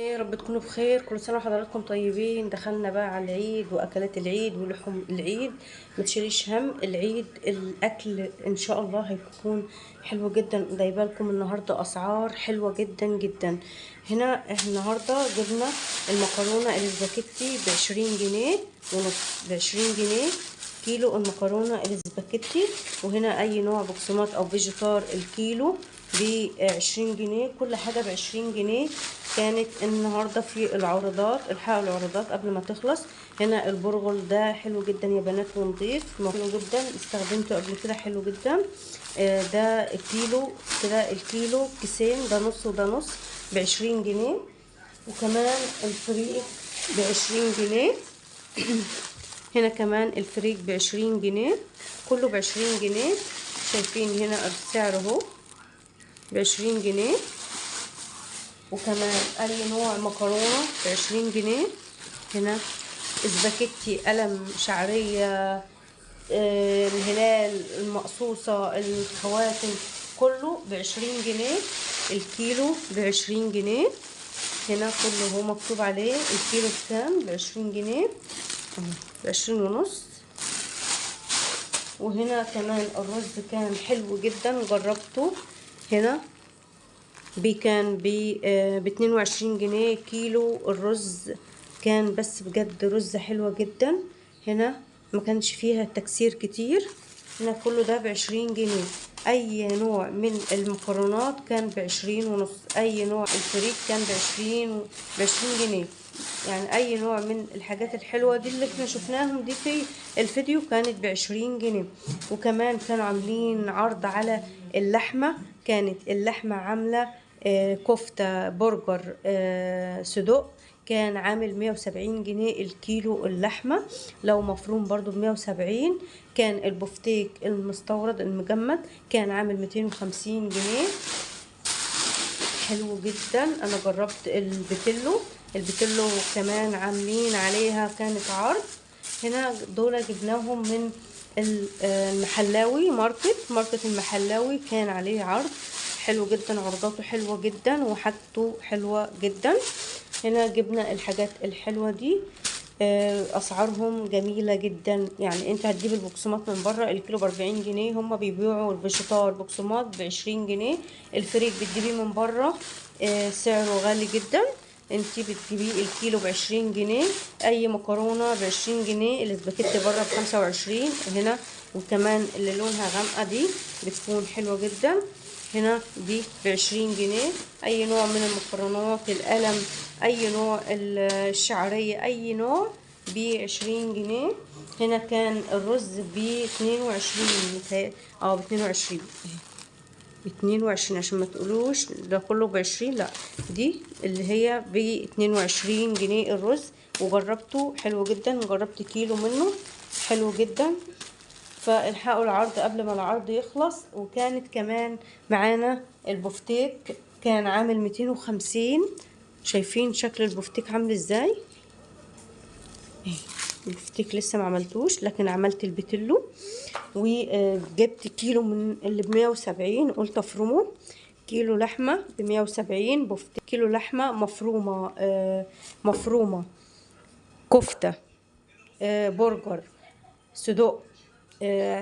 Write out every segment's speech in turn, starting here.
يا رب تكونوا بخير. كل سنة وحضراتكم طيبين. دخلنا بقى على العيد واكلات العيد ولحوم العيد، ما تشيليش هم العيد، الاكل ان شاء الله هيكون حلو جدا. جايبه لكم النهارده اسعار حلوة جدا جدا. هنا النهارده جبنا المكرونه الاسباجيتي ب20 جنيه ونص، ب20 جنيه كيلو المكرونه الاسباجيتي. وهنا اي نوع بقسماط او فيجيتار الكيلو ب20 جنيه. كل حاجة ب20 جنيه كانت النهارده في العروضات. الحقوا العروضات قبل ما تخلص. هنا البرغل ده حلو جدا يا بنات ونضيف، حلو جدا، استخدمته قبل كده، حلو جدا. ده الكيلو كده، الكيلو كيسين، ده نص وده نص، ب20 جنيه. وكمان الفريك ب20 جنيه. هنا كمان الفريك ب20 جنيه، كله ب20 جنيه. شايفين هنا السعر اهو ب20 جنيه. وكمان اي نوع مكرونه ب20 جنيه. هنا اسباجيتي، قلم شعرية، الهلال، المقصوصه، الخواتم، كله ب20 جنيه. الكيلو ب20 جنيه. هنا كله هو مكتوب عليه الكيلو بكام، ب20 جنيه، ب20 ونص. وهنا كمان الرز كان حلو جدا، جربته. هنا كان ب22 جنيه كيلو الرز، كان بس بجد رز حلوة جدا. هنا ما كانش فيها تكسير كتير. هنا كله ده ب20 جنيه. اي نوع من المكرونات كان ب20 ونص. اي نوع الفريك كان ب20 جنيه. يعني اي نوع من الحاجات الحلوة دي اللي احنا شفناهم دي في الفيديو كانت ب20 جنيه. وكمان كانوا عاملين عرض على اللحمة. كانت اللحمة عامله كفته، برجر، صدق، كان عامل 170 جنيه الكيلو اللحمة. لو مفروم برضو ب170. كان البفتيك المستورد المجمد كان عامل 250 جنيه. حلو جدا. انا جربت البتلو، البتلو كمان عاملين عليها كانت عرض. هنا دول جبناهم من المحلاوي ماركت المحلاوي، كان عليه عرض حلو جدا، عرضاته حلوة جدا وحاجته حلوة جدا. هنا جبنا الحاجات الحلوة دي، اسعارهم جميلة جدا. يعني انت هتجيب البقسماط من بره الكيلو ب40 جنيه، هما بيبيعوا الفيجيتار بقسماط ب20 جنيه. الفريك بتجيبيه من بره سعره غالي جدا، انتي بتجيبيه الكيلو ب20 جنيه. اي مكرونه ب20 جنيه، الاسباجيتي بره ب25 هنا. وكمان اللي لونها غامقه دي بتكون حلوة جدا، هنا دي ب20 جنيه. اي نوع من المكرونات، القلم، اي نوع الشعرية، اي نوع ب20 جنيه. هنا كان الرز ب22، ب22، ب22 عشان ما تقولوش ده كله ب20، لا دي اللي هي ب22 جنيه الرز. وجربته حلو جدا، جربت كيلو منه حلو جدا. فالحقوا العرض قبل ما العرض يخلص. وكانت كمان معانا البفتيك كان عامل 250. شايفين شكل البفتيك عامل ازاي؟ البفتيك لسه ما عملتوش، لكن عملت البتلو. وجبت كيلو من اللي ب170، قلت افرمه. كيلو لحمه ب170 بفتيك، كيلو لحمه مفرومه، مفرومه، كفته، برجر، صدق،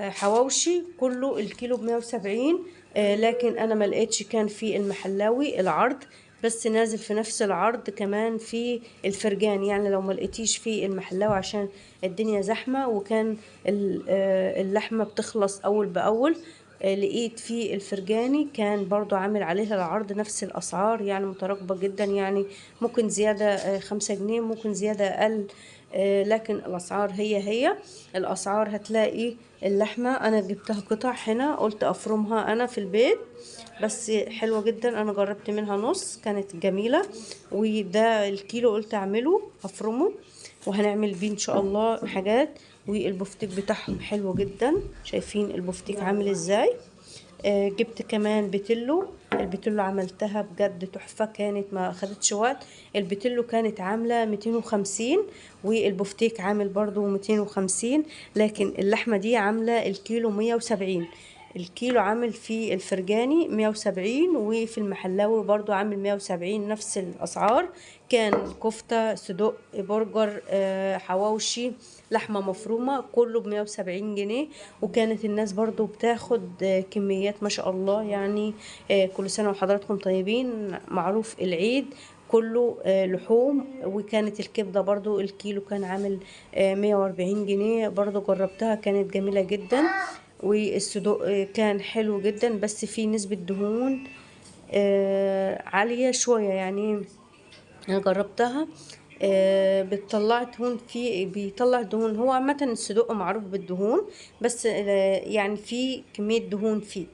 حواوشي، كله الكيلو ب170. لكن انا ما لقيتش، كان في المحلاوي العرض بس نازل في نفس العرض كمان في الفرجان. يعني لو ما لقيتيش في المحلاوي عشان الدنيا زحمة وكان اللحمة بتخلص اول باول، لقيت في الفرجاني كان برضو عامل عليها العرض نفس الاسعار، يعني متراكبه جدا. يعني ممكن زيادة 5 جنيه، ممكن زيادة اقل، لكن الاسعار هي هي الاسعار. هتلاقي اللحمة انا جبتها قطع هنا، قلت افرمها انا في البيت، بس حلوة جدا. انا جربت منها نص، كانت جميلة. وده الكيلو قلت اعمله افرمه وهنعمل بيه ان شاء الله حاجات. والبفتيك بتاعهم حلو جدا، شايفين البفتيك عامل ازاي. جبت كمان بتلو، البتلو عملتها بجد تحفة، كانت ما خدتش وقت. البتلو كانت عاملة 250، والبفتيك عامل برضو 250، لكن اللحمة دي عاملة الكيلو 170. الكيلو عامل في الفرجاني 170، وفي المحلاوي برضو عامل 170، نفس الأسعار. كان كفتة، صدق، برجر، حواوشي، لحمة مفرومة، كله ب170 جنيه. وكانت الناس برضو بتاخد كميات ما شاء الله يعني. كل سنة وحضراتكم طيبين. معروف العيد كله لحوم. وكانت الكبدة برضو الكيلو كان عامل 140 جنيه، برضو جربتها كانت جميلة جدا. والصدوق كان حلو جدا، بس فيه نسبة دهون عالية شوية يعني. انا جربتها بتطلع دهون، في بيطلع دهون. هو عامة الصدوق معروف بالدهون، بس يعني في كمية دهون فيه.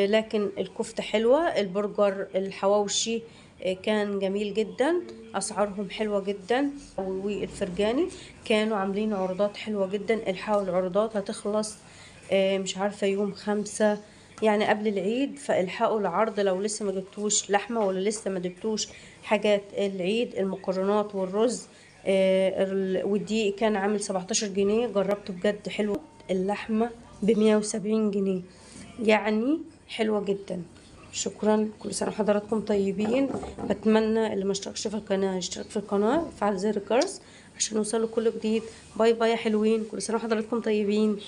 لكن الكفتة حلوة، البرجر، الحواوشي كان جميل جدا، اسعارهم حلوة جدا. والفرجاني كانوا عاملين عروضات حلوة جدا. الحقوا العروضات هتخلص مش عارفة يوم 5 يعني قبل العيد، فالحقوا العرض لو لسه ما جبتوش لحمة ولا لسه ما جبتوش حاجات العيد. المكرونات والرز والدقيق كان عامل 17 جنيه، جربته بجد حلو. اللحمة ب170 جنيه، يعني حلوة جدا. شكرا، كل سنة وحضراتكم طيبين. بتمنى اللي ما اشتركش في القناة يشترك في القناة، وفعل زر الجرس عشان يوصلوا كل جديد. bye bye يا حلوين، كل سنة وحضراتكم طيبين.